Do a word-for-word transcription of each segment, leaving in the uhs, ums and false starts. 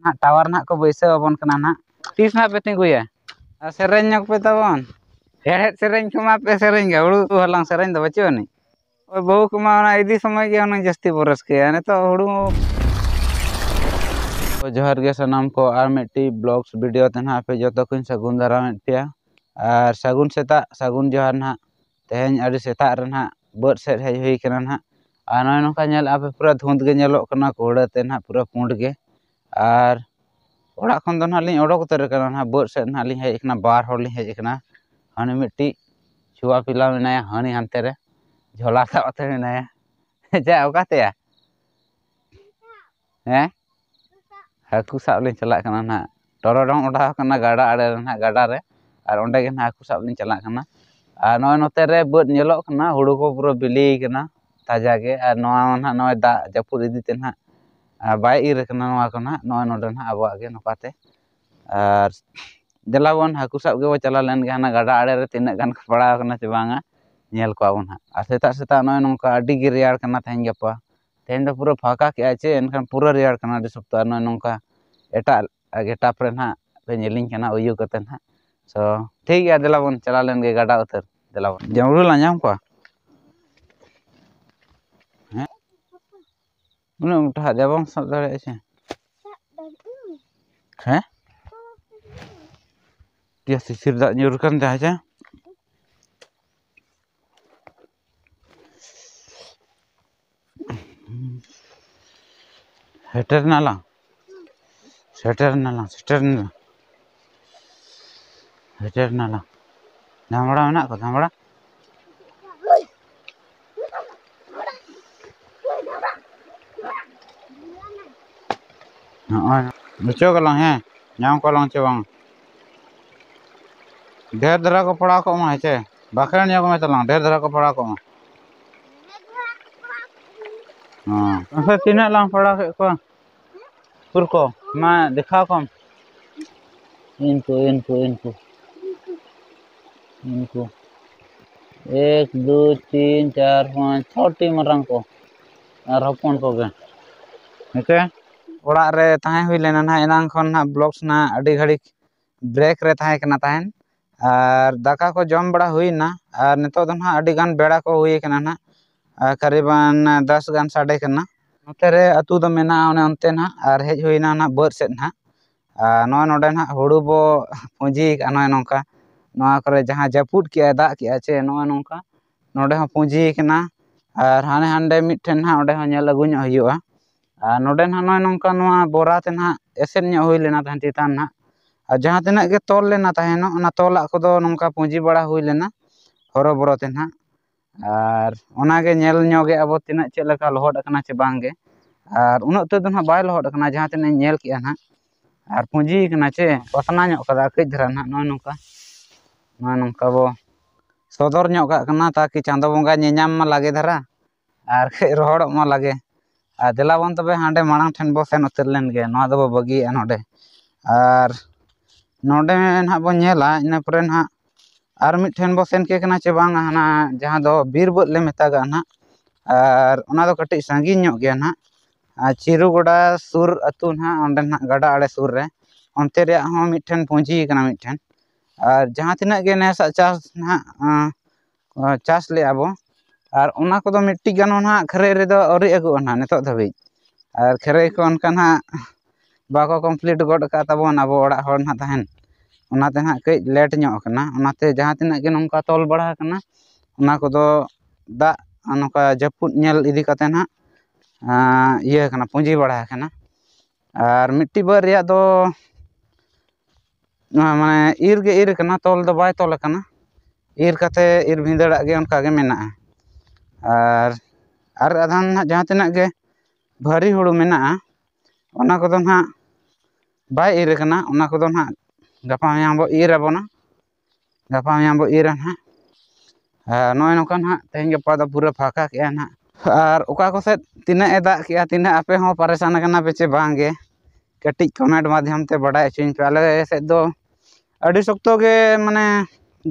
ᱱᱟᱦᱟᱜ ᱴᱟᱣᱟᱨ ᱱᱟᱦᱟᱜ ᱠᱚ ᱵᱟᱹᱭᱥᱟᱹᱣ ᱟᱵᱚᱱ ᱠᱟᱱᱟ ᱱᱟᱦᱟᱜ᱾ ᱛᱤᱥ ᱱᱟᱦᱟᱜ ᱯᱮ ᱛᱤᱸᱜᱩᱭᱟ? ᱟᱨ ᱥᱮᱨᱮᱧ ᱧᱚᱜ ᱯᱮ ᱛᱟᱵᱚᱱ᱾ ᱦᱮᱲᱦᱮᱫ ᱥᱮᱨᱮᱧ ᱠᱚᱢᱟ ᱯᱮ ᱥᱮᱨᱮᱧ ᱜᱮ, ᱦᱩᱲᱩ ᱦᱟᱞᱟᱝ ᱥᱮᱨᱮᱧ ᱫᱚ ᱵᱟᱹᱪᱩᱜ ᱟᱹᱱᱤᱡ᱾ ᱳᱭ ᱵᱟᱹᱦᱩ ᱠᱚᱢᱟ ᱚᱱᱟ ᱤᱫᱤ ᱥᱚᱢᱚᱭ ᱜᱮ ᱦᱩᱱᱟᱹᱝ ᱡᱟᱹᱥᱛᱤ ᱵᱚ ᱨᱟᱹᱥᱠᱟᱹᱭᱟ᱾ ᱱᱤᱛᱚᱜ ᱦᱩᱲᱩ ᱡᱚᱦᱟᱨ ᱜᱮ ᱥᱟᱱᱟᱢ ᱠᱚ, ᱟᱨ ᱢᱤᱫᱴᱤᱡ ᱵᱞᱚᱜᱥ ᱵᱷᱤᱰᱤᱭᱳ ᱛᱮ ᱱᱟᱦᱟᱜ ᱟᱯᱮ ᱡᱚᱛᱚ ᱠᱚᱧ ᱥᱟᱹᱜᱩᱱ ᱫᱟᱨᱟᱢᱮᱫ ᱯᱮᱭᱟ᱾ ᱟᱨ ᱥᱟᱹᱜᱩᱱ ᱥᱮᱛᱟᱜ, ᱥᱟᱹᱜᱩᱱ ᱡᱚᱦᱟᱨ ᱱᱟᱦᱟᱜ᱾ ᱛᱮᱦᱮᱧ ᱟᱹᱰᱤ ᱥᱮᱛᱟᱜ ᱨᱮ ᱱᱟᱦᱟᱜ ᱵᱟᱹᱫᱽ ᱥᱮᱫ ᱦᱮᱡ ᱦᱩᱭ ᱠᱟᱱᱟ ᱱᱟᱦᱟᱜ᱾ ᱟᱨ ᱱᱚᱜᱼᱚᱭ ᱱᱚᱝᱠᱟ ᱧᱮᱞᱮᱫᱼᱟ ᱯᱮ, ᱯᱩᱨᱟᱹ ᱫᱷᱩᱸᱫᱽ ᱜᱮ ᱧᱮᱞᱚᱜ ᱠᱟᱱᱟ, ᱠᱩᱦᱲᱟᱹ ᱛᱮ ᱱᱟᱦᱟᱜ ᱯᱩᱨᱟᱹ ᱯᱩᱸᱰ ᱜᱮ᱾ ᱟᱨ ᱚᱲᱟᱜ ᱠᱷᱚᱱ ᱫᱚ ᱱᱟᱦᱟᱜ ᱞᱤᱧ ᱚᱰᱚᱠ ᱩᱛᱟᱹᱨ ᱟᱠᱟᱱᱟ ᱱᱟᱦᱟᱜ, ᱵᱟᱹᱫᱽ ᱥᱮᱫ ᱱᱟᱦᱟᱜ ᱞᱤᱧ ᱦᱮᱡ ᱟᱠᱟᱱᱟ, ᱵᱟᱨ ᱦᱚᱲ ᱞᱤᱧ ᱦᱮᱡ ᱟᱠᱟᱱᱟ᱾ ᱦᱟᱹᱱᱤ ᱢᱤᱫᱴᱤᱡ ᱪᱷᱩᱣᱟ ᱯᱤᱞᱟ ᱢᱮᱱᱟᱭᱟ, ᱦᱟᱹᱱᱤ ᱦᱟᱱᱛᱮ ᱨᱮ ᱡᱷᱚᱞᱟ ᱥᱟᱵ ᱠᱟᱛᱮ ᱢᱮᱱᱟᱭᱟ᱾ ᱪᱮᱫ ᱚᱠᱟᱛᱮᱭᱟ? ᱦᱮᱸ, ᱦᱟᱹᱠᱩ ᱥᱟᱵ ᱞᱤᱧ ᱪᱟᱞᱟᱜ ᱠᱟᱱᱟ ᱱᱟᱦᱟᱜ᱾ ᱴᱚᱨᱚᱰᱚᱝ ᱚᱰᱟᱣ ᱠᱟᱱᱟ ᱜᱟᱰᱟ ᱟᱲᱮ ᱨᱮ ᱱᱟᱦᱟᱜ, ᱜᱟᱰᱟ ᱨᱮ, ᱟᱨ ᱚᱸᱰᱮ ᱜᱮ ᱱᱟᱦᱟᱜ ᱦᱟᱹᱠᱩ ᱥᱟᱵ ᱞᱤᱧ ᱪᱟᱞᱟᱜ ᱠᱟᱱᱟ᱾ ᱟᱨ ᱱᱚᱜᱼᱚᱭ ᱱᱚᱛᱮ ᱨᱮ ᱵᱟᱹᱫᱽ ᱧᱮᱞᱚᱜ ᱠᱟᱱᱟ, ᱦᱩᱲᱩ ᱠᱚ ᱯᱩᱨᱟᱹ ᱵᱤᱞᱤ ᱠᱟᱱᱟ ᱛᱟᱡᱟ ᱜᱮ᱾ ᱟᱨ ᱱᱚᱣᱟ ᱢᱟ ᱱᱟᱦᱟᱜ ᱱᱚᱜᱼᱚᱭ ᱫᱟᱜ ᱡᱟᱹᱯᱩᱫ ᱤᱫᱤ ᱛᱮ ᱱᱟᱦᱟᱜ, ᱟᱨ ᱵᱟᱭ ᱤᱨ ᱠᱟᱱᱟ ᱱᱚᱣᱟ ᱠᱚ ᱱᱟᱦᱟᱜ᱾ ᱱᱚᱜᱼᱚᱭ ᱱᱚᱰᱮ ᱱᱟᱦᱟᱜ ᱟᱵᱚᱣᱟᱜ ᱜᱮ ᱱᱚᱝᱠᱟᱛᱮ᱾ ᱟᱨ ᱫᱮᱞᱟ ᱵᱚᱱ ᱦᱟᱹᱠᱩ ᱥᱟᱵ ᱜᱮᱵᱚ ᱪᱟᱞᱟᱣ ᱞᱮᱱ ᱜᱮ ᱦᱟᱱᱟ ᱜᱟᱰᱟ ᱟᱲᱮ ᱨᱮ, ᱛᱤᱱᱟᱹᱜ ᱜᱟᱱ ᱠᱚ ᱯᱟᱲᱟᱣ ᱠᱟᱱᱟ ᱪᱮ ᱵᱟᱝᱟ, ᱧᱮᱞ ᱠᱚᱣᱟ ᱵᱚᱱ ᱦᱟᱸᱜ᱾ ᱟᱨ ᱥᱮᱛᱟᱜ ᱥᱮᱛᱟᱜ ᱱᱚᱜᱼᱚᱭ ᱱᱚᱝᱠᱟ ᱟᱹᱰᱤ ᱜᱮ ᱨᱮᱭᱟᱲ ᱠᱟᱱᱟ ᱛᱮᱦᱮᱧ ᱜᱟᱯᱟ᱾ ᱛᱮᱦᱮᱧ ᱫᱚ ᱯᱩᱨᱟᱹ ᱯᱷᱟᱸᱠᱟ ᱠᱮᱜᱼᱟᱭ ᱪᱮ, ᱮᱱᱠᱷᱟᱱ ᱯᱩᱨᱟᱹ ᱨᱮᱭᱟᱲ ᱠᱟᱱᱟ ᱟᱹᱰᱤ ᱥᱚᱠᱛᱚ᱾ ᱟᱨ ᱱᱚᱜᱼᱚᱭ ᱱᱚᱝᱠᱟ ᱮᱴᱟᱜ ᱜᱮᱴᱟᱯ ᱨᱮ ᱱᱟᱦᱟᱜ ᱯᱮ ᱧᱮᱞᱤᱧ ᱠᱟᱱᱟ ᱩᱭᱩ ᱠᱟᱛᱮ ᱱᱟᱦᱟᱜ᱾ ᱛᱚ ᱴᱷᱤᱠ ᱜᱮᱭᱟ, ᱫᱮᱞᱟ ᱵᱚᱱ ᱪᱟᱞᱟᱣ ᱞᱮᱱ ᱜᱮ ᱜᱟᱰᱟ ᱩᱛᱟᱹᱨ᱾ ᱫᱮᱞᱟ ᱵᱚᱱ᱾ ᱡᱟᱹᱢᱲᱩ ᱞᱟᱝ ᱧᱟᱢ ᱠᱚᱣᱟ? ᱦᱮᱸ? ᱩᱱᱟᱹᱜ ᱢᱚᱴᱟ ᱦᱟᱜ ᱫᱮ ᱵᱟᱢ ᱥᱟᱵ ᱫᱟᱲᱮᱭᱟᱜᱼᱟ ᱪᱮ? ᱦᱮᱸ? ᱛᱤᱭᱟ ᱥᱤᱥᱤᱨ ᱫᱟᱜ ᱧᱩᱨ ᱠᱟᱱ ᱛᱟᱦᱮᱸ ᱪᱮ? ᱥᱮᱴᱮᱨ ᱱᱟᱞᱟᱝ, ᱥᱮᱴᱮᱨ ᱱᱟᱞᱟᱝ, ᱥᱮᱴᱮᱨ ᱱᱟᱞᱟᱝ, ᱥᱮᱴᱮᱨ ᱱᱟᱞᱟᱝ᱾ ᱫᱷᱟᱢᱲᱟ ᱢᱮᱱᱟᱜ ᱠᱚᱣᱟ, ᱫᱷᱟᱢᱲᱟ? ᱱᱚᱜᱼᱚᱭ ᱚᱪᱚᱜ ᱟᱞᱟᱝ, ᱦᱮᱸ, ᱧᱟᱢ ᱠᱚᱣᱟᱞᱟᱝ ᱪᱮ ᱵᱟᱝ? ᱰᱷᱮᱨ ᱫᱷᱟᱨᱟ ᱠᱚ ᱯᱟᱲᱟᱣ ᱠᱚᱜ ᱢᱟ, ᱦᱮᱸ ᱪᱮ? ᱵᱟᱠᱷᱮᱲ ᱧᱚᱜ ᱢᱮ ᱛᱟᱞᱟᱝ, ᱰᱷᱮᱨ ᱫᱷᱟᱨᱟ ᱠᱚ ᱯᱟᱲᱟᱣ ᱠᱚᱜ ᱢᱟ᱾ ᱦᱮᱸ᱾ ᱢᱟᱥᱮ ᱛᱤᱱᱟᱹᱜ ᱞᱟᱝ ᱯᱟᱲᱟᱣ ᱠᱮᱫ ᱠᱚᱣᱟ? ᱩᱠᱩᱨ ᱠᱚ? ᱢᱟ ᱫᱮᱠᱷᱟᱣ ᱠᱚᱢ᱾ ᱤᱱᱠᱩ, ᱤᱱᱠᱩ, ᱤᱱᱠᱩ᱾ ᱤᱱᱠᱩ᱾ ᱮᱠ, ᱫᱩᱭ, ᱛᱤᱱ, ᱪᱟᱨ, ᱯᱟᱸᱪ, ᱪᱷᱚᱴᱤ ᱢᱟᱨᱟᱝ ᱠᱚ᱾ ᱟᱨ ᱦᱚᱯᱚᱱ ᱠᱚᱜᱮ᱾ ᱦᱮᱸ ᱪᱮ? ᱚᱲᱟᱜ ᱨᱮ ᱛᱟᱦᱮᱸ ᱦᱩᱭ ᱞᱮᱱᱟ ᱱᱟᱦᱟᱜ, ᱮᱱᱟᱝ ᱠᱷᱚᱱ ᱱᱟᱦᱟᱜ vlogs ᱱᱟᱦᱟᱜ ᱟᱹᱰᱤ ᱜᱷᱟᱹᱲᱤᱡ break ᱨᱮ ᱛᱟᱦᱮᱸ ᱠᱟᱱᱟ ᱛᱟᱦᱮᱸᱱ᱾ ᱟᱨ ᱫᱟᱠᱟ ᱠᱚ ᱡᱚᱢ ᱵᱟᱲᱟ ᱦᱩᱭᱱᱟ, ᱟᱨ ᱱᱤᱛᱚᱜ ᱫᱚ ᱱᱟᱦᱟᱜ ᱟᱹᱰᱤ ᱜᱟᱱ ᱵᱮᱲᱟ ᱠᱚ ᱦᱩᱭ ᱠᱟᱱᱟ ᱱᱟᱦᱟᱜ, ᱟᱨ ᱠᱟᱨᱤᱵᱟᱱ ᱫᱟᱥ ᱜᱟᱱ ᱥᱟᱰᱮ ᱠᱟᱱᱟ᱾ ᱱᱚᱛᱮ ᱨᱮ ᱟᱹᱛᱩ ᱫᱚ ᱢᱮᱱᱟᱜᱼᱟ ᱚᱱᱮ ᱚᱱᱛᱮ ᱱᱟᱦᱟᱜ, ᱟᱨ ᱦᱮᱡ ᱦᱩᱭᱱᱟ ᱱᱟᱦᱟᱜ ᱵᱟᱹᱫᱽ ᱥᱮᱫ ᱱᱟᱦᱟᱜ᱾ ᱟᱨ ᱱᱚᱜᱼᱚᱭ ᱱᱚᱰᱮ ᱱᱟᱦᱟᱜ ᱦᱩᱲᱩ ᱵᱚ ᱯᱩᱸᱡᱤ ᱠᱟᱜᱼᱟ ᱱᱚᱜᱼᱚᱭ ᱱᱚᱝᱠᱟ, ᱱᱚᱣᱟ ᱠᱚᱨᱮ ᱡᱟᱦᱟᱸ ᱡᱟᱹᱯᱩᱫ ᱠᱮᱜᱼᱟᱭ, ᱫᱟᱜ ᱠᱮᱜᱼᱟᱭ ᱪᱮ, ᱱᱚᱜᱼᱚᱭ ᱱᱚᱝᱠᱟ ᱱᱚᱰᱮ ᱦᱚᱸ ᱯᱩᱸᱡᱤ ᱠᱟᱱᱟ᱾ ᱟᱨ ᱦᱟᱱᱮ ᱦᱟᱸᱰᱮ ᱢᱤᱫᱴᱷᱮᱱ ᱱᱟᱦᱟᱜ ᱚᱸᱰᱮ ᱦᱚᱸ ᱧᱮᱞ ᱟᱹᱜᱩ ᱧᱚᱜ ᱦᱩᱭᱩᱜᱼᱟ᱾ ᱟᱨ ᱱᱚᱰᱮ ᱱᱟᱦᱟᱜ ᱱᱚᱜᱼᱚᱭ ᱱᱚᱝᱠᱟ ᱱᱚᱣᱟ ᱵᱚᱨᱟ ᱛᱮ ᱱᱟᱦᱟᱜ ᱮᱥᱮᱫ ᱧᱚᱜ ᱦᱩᱭ ᱞᱮᱱᱟ ᱛᱟᱦᱮᱸᱱ ᱪᱮᱛᱟᱱ ᱱᱟᱦᱟᱜ᱾ ᱟᱨ ᱡᱟᱦᱟᱸ ᱛᱤᱱᱟᱹᱜ ᱜᱮ ᱛᱚᱞ ᱞᱮᱱᱟ ᱛᱟᱦᱮᱸᱱᱚᱜ, ᱚᱱᱟ ᱛᱚᱞᱟᱜ ᱠᱚᱫᱚ ᱱᱚᱝᱠᱟ ᱯᱩᱸᱡᱤ ᱵᱟᱲᱟ ᱦᱩᱭ ᱞᱮᱱᱟ ᱦᱚᱨᱚᱵᱚᱨᱚ ᱛᱮ ᱱᱟᱦᱟᱜ᱾ ᱟᱨ ᱚᱱᱟᱜᱮ ᱧᱮᱞ ᱧᱚᱜᱮᱜᱼᱟ ᱵᱚ ᱛᱤᱱᱟᱹᱜ ᱪᱮᱫ ᱞᱮᱠᱟ ᱞᱚᱦᱚᱫ ᱟᱠᱟᱱᱟ ᱪᱮ ᱵᱟᱝ ᱜᱮ᱾ ᱟᱨ ᱩᱱᱟᱹᱜ ᱩᱛᱟᱹᱨ ᱫᱚ ᱱᱟᱦᱟᱜ ᱵᱟᱭ ᱞᱚᱦᱚᱫ ᱟᱠᱟᱱᱟ ᱡᱟᱦᱟᱸ ᱛᱤᱱᱟᱹᱜ ᱤᱧ ᱧᱮᱞ ᱠᱮᱜᱼᱟ ᱱᱟᱦᱟᱜ᱾ ᱟᱨ ᱯᱩᱸᱡᱤ ᱠᱟᱱᱟ ᱪᱮ, ᱯᱟᱥᱱᱟ ᱧᱚᱜ ᱠᱟᱫᱟ ᱠᱟᱹᱡ ᱫᱷᱟᱨᱟ ᱱᱟᱦᱟᱜ ᱱᱚᱜᱼᱚᱭ ᱱᱚᱝᱠᱟ᱾ ᱱᱚᱜᱼᱚᱭ ᱱᱚᱝᱠᱟ ᱵᱚ ᱥᱚᱫᱚᱨ ᱧᱚᱜ ᱠᱟᱜ ᱠᱟᱱᱟ ᱛᱟᱠᱤ ᱪᱟᱸᱫᱚ ᱵᱚᱸᱜᱟ ᱧᱮᱧᱟᱢ ᱢᱟ ᱞᱟᱜᱮ ᱫᱷᱟᱨᱟ ᱟᱨ ᱠᱟᱹᱡ ᱨᱚᱦᱚᱲᱚᱜ ᱢᱟ ᱞᱟᱜᱮ᱾ ᱟᱨ ᱫᱮᱞᱟ ᱵᱚᱱ ᱛᱚᱵᱮ ᱦᱟᱸᱰᱮ ᱢᱟᱲᱟᱝ ᱴᱷᱮᱱ ᱵᱚ ᱥᱮᱱ ᱩᱛᱟᱹᱨ ᱞᱮᱱ ᱜᱮ, ᱱᱚᱣᱟ ᱫᱚᱵᱚ ᱵᱟᱹᱜᱤᱭᱟᱜᱼᱟ ᱱᱚᱰᱮ᱾ ᱟᱨ ᱱᱚᱰᱮ ᱱᱟᱦᱟᱜ ᱵᱚᱱ ᱧᱮᱞᱟ, ᱤᱱᱟᱹ ᱯᱚᱨᱮ ᱱᱟᱦᱟᱜ ᱟᱨ ᱢᱤᱫ ᱴᱷᱮᱱ ᱵᱚ ᱥᱮᱱ ᱠᱮ ᱠᱟᱱᱟ ᱪᱮ ᱵᱟᱝᱟ, ᱦᱟᱱᱟ ᱡᱟᱦᱟᱸ ᱫᱚ ᱵᱤᱨ ᱵᱟᱹᱫ ᱞᱮ ᱢᱮᱛᱟᱜᱟᱜᱼᱟ ᱱᱟᱦᱟᱜ᱾ ᱟᱨ ᱚᱱᱟ ᱫᱚ ᱠᱟᱹᱴᱤᱡ ᱥᱟᱺᱜᱤᱧ ᱧᱚᱜ ᱜᱮᱭᱟ ᱱᱟᱦᱟᱜ᱾ ᱟᱨ ᱪᱤᱨᱩ ᱜᱚᱰᱟ ᱥᱩᱨ ᱟᱹᱛᱩ ᱱᱟᱦᱟᱜ, ᱚᱸᱰᱮ ᱱᱟᱦᱟᱜ ᱜᱟᱰᱟ ᱟᱲᱮ ᱥᱩᱨ ᱨᱮ, ᱚᱱᱛᱮ ᱨᱮᱭᱟᱜ ᱦᱚᱸ ᱢᱤᱫᱴᱷᱮᱱ ᱯᱩᱸᱡᱤ ᱠᱟᱱᱟ ᱢᱤᱫᱴᱷᱮᱱ᱾ ᱟᱨ ᱡᱟᱦᱟᱸ ᱛᱤᱱᱟᱹᱜ ᱜᱮ ᱱᱮᱥᱟᱜ ᱪᱟᱥ ᱱᱟᱦᱟᱜ, ᱟᱸ, ᱪᱟᱥ ᱞᱮᱜᱼᱟ ᱵᱚ, ᱟᱨ ᱚᱱᱟ ᱠᱚᱫᱚ ᱢᱤᱫᱴᱤᱡ ᱜᱟᱱ ᱦᱚᱸ ᱱᱟᱦᱟᱜ ᱠᱷᱟᱹᱨᱟᱹᱭ ᱨᱮᱫᱚ ᱟᱹᱣᱨᱤ ᱟᱹᱜᱩᱜᱼᱟ ᱱᱟᱦᱟᱜ ᱱᱤᱛᱚᱜ ᱫᱷᱟᱹᱵᱤᱡ᱾ ᱟᱨ ᱠᱷᱟᱹᱨᱟᱹᱭ ᱠᱚ ᱚᱱᱠᱟ ᱱᱟᱦᱟᱜ ᱵᱟᱠᱚ complete ᱜᱚᱫ ᱟᱠᱟᱫ ᱛᱟᱵᱚᱱ ᱟᱵᱚ ᱚᱲᱟᱜ ᱦᱚᱲ ᱱᱟᱦᱟᱜ ᱛᱟᱦᱮᱱ, ᱚᱱᱟᱛᱮ ᱱᱟᱦᱟᱜ ᱠᱟᱹᱡ late ᱧᱚᱜ ᱟᱠᱟᱱᱟ᱾ ᱚᱱᱟᱛᱮ ᱡᱟᱦᱟᱸ ᱛᱤᱱᱟᱹᱜ ᱜᱮ ᱱᱚᱝᱠᱟ ᱛᱚᱞ ᱵᱟᱲᱟ ᱟᱠᱟᱱᱟ, ᱚᱱᱟ ᱠᱚᱫᱚ ᱫᱟᱜ ᱱᱚᱝᱠᱟ ᱡᱟᱹᱯᱩᱫ ᱧᱮᱞ ᱤᱫᱤ ᱠᱟᱛᱮ ᱱᱟᱦᱟᱜ, ᱟᱸ, ᱤᱭᱟᱹ ᱟᱠᱟᱱᱟ, ᱯᱩᱸᱡᱤ ᱵᱟᱲᱟ ᱟᱠᱟᱱᱟ᱾ ᱟᱨ ᱢᱤᱫᱴᱤᱡ ᱵᱟᱹᱫᱽ ᱨᱮᱭᱟᱜ ᱫᱚ ᱱᱚᱣᱟ ᱢᱟᱱᱮ ᱤᱨ ᱜᱮ ᱤᱨ ᱠᱟᱱᱟ, ᱛᱚᱞ ᱫᱚ ᱵᱟᱭ ᱛᱚᱞ ᱟᱠᱟᱱᱟ᱾ ᱤᱨ ᱠᱟᱛᱮ ᱤᱨ ᱵᱷᱤᱸᱫᱟᱹᱲᱟᱜ ᱜᱮ ᱚᱱᱠᱟ ᱜᱮ ᱢᱮᱱᱟᱜᱼᱟ᱾ ᱟᱨ, ᱟᱨ ᱟᱫᱷᱟᱱ ᱱᱟᱦᱟᱜ ᱡᱟᱦᱟᱸ ᱛᱤᱱᱟᱹᱜ ᱜᱮ ᱵᱷᱟᱹᱨᱤ ᱦᱩᱲᱩ ᱢᱮᱱᱟᱜᱼᱟ, ᱚᱱᱟ ᱠᱚᱫᱚ ᱱᱟᱦᱟᱜ ᱵᱟᱭ ᱤᱨ ᱟᱠᱟᱱᱟ᱾ ᱚᱱᱟ ᱠᱚᱫᱚ ᱱᱟᱦᱟᱜ ᱜᱟᱯᱟ ᱢᱮᱭᱟᱝ ᱵᱚ ᱤᱨ ᱟᱵᱚᱱᱟ, ᱜᱟᱯᱟ ᱢᱮᱭᱟᱝ ᱵᱚ ᱤᱨᱟ ᱱᱟᱦᱟᱜ᱾ ᱟᱨ ᱱᱚᱜᱼᱚᱭ ᱱᱚᱝᱠᱟ ᱱᱟᱦᱟᱜ ᱛᱮᱦᱮᱧ ᱜᱟᱯᱟ ᱫᱚ ᱯᱩᱨᱟᱹ ᱯᱷᱟᱸᱠᱟ ᱠᱮᱜᱼᱟ ᱱᱟᱦᱟᱜ᱾ ᱟᱨ ᱚᱠᱟ ᱠᱚ ᱥᱮᱫ ᱛᱤᱱᱟᱹᱜ ᱮ ᱫᱟᱜ ᱠᱮᱜᱼᱟ, ᱛᱤᱱᱟᱹᱜ ᱟᱯᱮ ᱦᱚᱸ ᱯᱟᱨᱮᱥᱟᱱ ᱟᱠᱟᱱᱟ ᱯᱮ ᱪᱮ ᱵᱟᱝ ᱜᱮ, ᱠᱟᱹᱴᱤᱡ comment ᱢᱟᱫᱽᱫᱷᱚᱢ ᱛᱮ ᱵᱟᱰᱟᱭ ᱦᱚᱪᱚᱧ ᱯᱮ᱾ ᱟᱞᱮ ᱥᱮᱫ ᱫᱚ ᱟᱹᱰᱤ ᱥᱚᱠᱛᱚ ᱜᱮ ᱢᱟᱱᱮ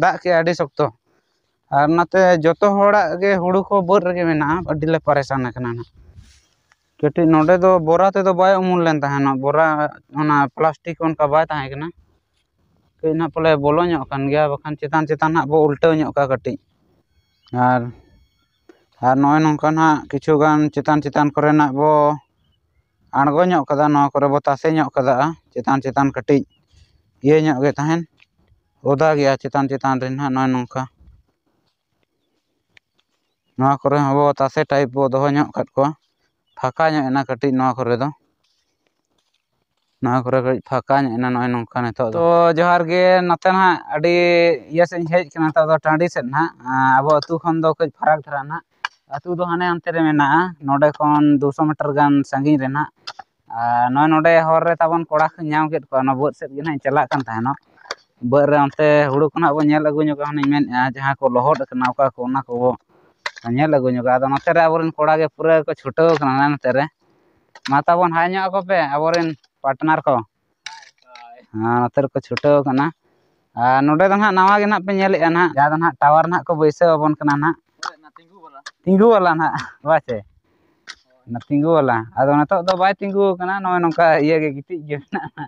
ᱫᱟᱜ ᱠᱮᱜᱼᱟ, ᱟᱹᱰᱤ ᱥᱚᱠᱛᱚ᱾ ᱟᱨ ᱚᱱᱟᱛᱮ ᱡᱚᱛᱚ ᱦᱚᱲᱟᱜ ᱜᱮ ᱦᱩᱲᱩ ᱠᱚ ᱵᱟᱹᱫᱽ ᱨᱮᱜᱮ ᱢᱮᱱᱟᱜᱼᱟ, ᱟᱹᱰᱤ ᱞᱮ ᱯᱟᱨᱮᱥᱟᱱ ᱟᱠᱟᱱᱟ ᱱᱟᱦᱟᱜ᱾ ᱠᱟᱹᱴᱤᱡ ᱱᱚᱰᱮ ᱫᱚ ᱵᱚᱨᱟ ᱛᱮᱫᱚ ᱵᱟᱭ ᱩᱢᱩᱞ ᱞᱮᱱ ᱛᱟᱦᱮᱱᱟ, ᱵᱚᱨᱟ ᱚᱱᱟ ᱯᱞᱟᱥᱴᱤᱠ ᱚᱱᱠᱟ ᱵᱟᱭ ᱛᱟᱦᱮᱸ ᱠᱟᱱᱟ᱾ ᱠᱟᱹᱡ ᱱᱟᱦᱟᱜ ᱯᱟᱞᱮ ᱵᱚᱞᱚ ᱧᱚᱜ ᱠᱟᱱ ᱜᱮᱭᱟ, ᱵᱟᱠᱷᱟᱱ ᱪᱮᱛᱟᱱ ᱪᱮᱛᱟᱱ ᱱᱟᱦᱟᱜ ᱵᱚ ᱩᱞᱴᱟᱹᱣ ᱧᱚᱜ ᱠᱟᱜᱼᱟ ᱠᱟᱹᱴᱤᱡ᱾ ᱟᱨ, ᱟᱨ ᱱᱚᱜᱼᱚᱭ ᱱᱚᱝᱠᱟ ᱱᱟᱦᱟᱜ ᱠᱤᱪᱷᱩ ᱜᱟᱱ ᱪᱮᱛᱟᱱ ᱪᱮᱛᱟᱱ ᱠᱚᱨᱮᱱᱟᱜ ᱵᱚ ᱟᱬᱜᱚ ᱧᱚᱜ ᱠᱟᱫᱟ, ᱱᱚᱣᱟ ᱠᱚᱨᱮ ᱵᱚ ᱛᱟᱥᱮ ᱧᱚᱜ ᱠᱟᱫᱟ᱾ ᱪᱮᱛᱟᱱ ᱪᱮᱛᱟᱱ ᱠᱟᱹᱴᱤᱡ ᱤᱭᱟᱹ ᱧᱚᱜ ᱜᱮ ᱛᱟᱦᱮᱱ, ᱚᱫᱟ ᱜᱮᱭᱟ ᱪᱮᱛᱟᱱ ᱪᱮᱛᱟᱱ ᱨᱮ ᱱᱟᱦᱟᱜ ᱱᱚᱜᱼᱚᱭ ᱱᱚᱝᱠᱟ᱾ ᱱᱚᱣᱟ ᱠᱚᱨᱮ ᱦᱚᱸ ᱟᱵᱚ ᱛᱟᱥᱮ ᱴᱟᱭᱤᱯ ᱵᱚ ᱫᱚᱦᱚ ᱧᱚᱜ ᱠᱟᱫ ᱠᱚᱣᱟ᱾ ᱯᱷᱟᱸᱠᱟ ᱧᱚᱜ ᱮᱱᱟ ᱠᱟᱹᱴᱤᱡ ᱱᱚᱣᱟ ᱠᱚᱨᱮ ᱫᱚ᱾ ᱱᱚᱣᱟ ᱠᱚᱨᱮ ᱠᱟᱹᱴᱤᱡ ᱯᱷᱟᱸᱠᱟ ᱧᱚᱜ ᱮᱱᱟ ᱱᱚᱜᱼᱚᱭ ᱱᱚᱝᱠᱟ ᱱᱤᱛᱚᱜ ᱫᱚ᱾ ᱛᱚ ᱡᱚᱦᱟᱨ ᱜᱮ, ᱱᱚᱛᱮ ᱱᱟᱦᱟᱜ ᱟᱹᱰᱤ ᱤᱭᱟᱹ ᱥᱮᱫ ᱤᱧ ᱦᱮᱡ ᱠᱟᱱᱟ, ᱱᱤᱛᱚᱜ ᱫᱚ ᱴᱟᱺᱰᱤ ᱥᱮᱫ ᱱᱟᱦᱟᱜ᱾ ᱟᱵᱚ ᱟᱹᱛᱩ ᱠᱷᱚᱱ ᱫᱚ ᱠᱟᱹᱡ ᱯᱷᱟᱨᱟᱠ ᱫᱷᱟᱨᱟ ᱱᱟᱦᱟᱜ᱾ ᱟᱹᱛᱩ ᱫᱚ ᱦᱟᱱᱮ ᱚᱱᱛᱮ ᱨᱮ ᱢᱮᱱᱟᱜᱼᱟ, ᱱᱚᱰᱮ ᱠᱷᱚᱱ ᱫᱩᱥᱚ ᱢᱤᱴᱟᱨ ᱜᱟᱱ ᱥᱟᱺᱜᱤᱧ ᱨᱮ ᱱᱟᱦᱟᱜ᱾ ᱟᱨ ᱱᱚᱜᱼᱚᱭ ᱱᱚᱰᱮ ᱦᱚᱨ ᱨᱮ ᱛᱟᱵᱚᱱ ᱠᱚᱲᱟ ᱠᱚᱧ ᱧᱟᱢ ᱠᱮᱫ ᱠᱚᱣᱟ, ᱚᱱᱟ ᱵᱟᱹᱫᱽ ᱥᱮᱫ ᱜᱮ ᱱᱟᱦᱟᱜ ᱤᱧ ᱪᱟᱞᱟᱜ ᱠᱟᱱ ᱛᱟᱦᱮᱱᱚᱜ᱾ ᱵᱟᱹᱫᱽ ᱨᱮ ᱚᱱᱛᱮ ᱦᱩᱲᱩ ᱠᱚ ᱱᱟᱦᱟᱜ ᱵᱚᱱ ᱧᱮᱞ ᱟᱹᱜᱩ ᱧᱚᱜᱟ, ᱦᱟᱱᱮᱧ ᱢᱮᱱᱮᱫᱼᱟ, ᱡᱟᱦᱟᱸ ᱠᱚ ᱞᱚᱦᱚᱫ ᱟᱠᱟᱱᱟ ᱚᱠᱟ ᱠᱚ, ᱚᱱᱟ ᱠᱚᱵᱚ ᱧᱮᱞ ᱟᱹᱜᱩ ᱧᱚᱜᱟ᱾ ᱟᱫᱚ ᱱᱚᱛᱮ ᱨᱮ ᱟᱵᱚᱨᱮᱱ ᱠᱚᱲᱟ ᱜᱮ ᱯᱩᱨᱟᱹ ᱠᱚ ᱪᱷᱩᱴᱟᱹᱣ ᱠᱟᱱᱟ ᱱᱚᱛᱮ ᱨᱮ᱾ ᱢᱟ ᱛᱟᱵᱚᱱ ᱦᱟᱭ ᱧᱚᱜ ᱟᱠᱚ ᱯᱮ ᱟᱵᱚᱨᱮᱱ ᱯᱟᱨᱴᱱᱟᱨ ᱠᱚ᱾ ᱦᱮᱸ, ᱱᱚᱛᱮ ᱨᱮᱠᱚ ᱪᱷᱩᱴᱟᱹᱣ ᱠᱟᱱᱟ᱾ ᱟᱨ ᱱᱚᱰᱮ ᱫᱚ ᱱᱟᱦᱟᱜ ᱱᱟᱣᱟ ᱜᱮ ᱱᱟᱦᱟᱜ ᱯᱮ ᱧᱮᱞᱮᱫᱼᱟ ᱱᱟᱦᱟᱜ, ᱡᱟᱦᱟᱸ ᱫᱚ ᱱᱟᱦᱟᱜ ᱴᱟᱣᱟᱨ ᱱᱟᱦᱟᱜ ᱠᱚ ᱵᱟᱹᱭᱥᱟᱹᱣ ᱟᱵᱚᱱ ᱠᱟᱱᱟ ᱱᱟᱦᱟᱜ᱾ ᱛᱤᱸᱜᱩ ᱵᱟᱞᱟ ᱱᱟᱦᱟᱜ, ᱵᱟᱥᱮ? ᱚᱱᱟ ᱛᱤᱸᱜᱩ ᱵᱟᱞᱟ᱾ ᱟᱫᱚ ᱱᱤᱛᱚᱜ ᱫᱚ ᱵᱟᱭ ᱛᱤᱸᱜᱩ ᱟᱠᱟᱱᱟ, ᱱᱚᱜᱼᱚᱭ ᱱᱚᱝᱠᱟ ᱤᱭᱟᱹ ᱜᱮ ᱜᱤᱛᱤᱡ ᱜᱮ ᱢᱮᱱᱟᱜᱼᱟ᱾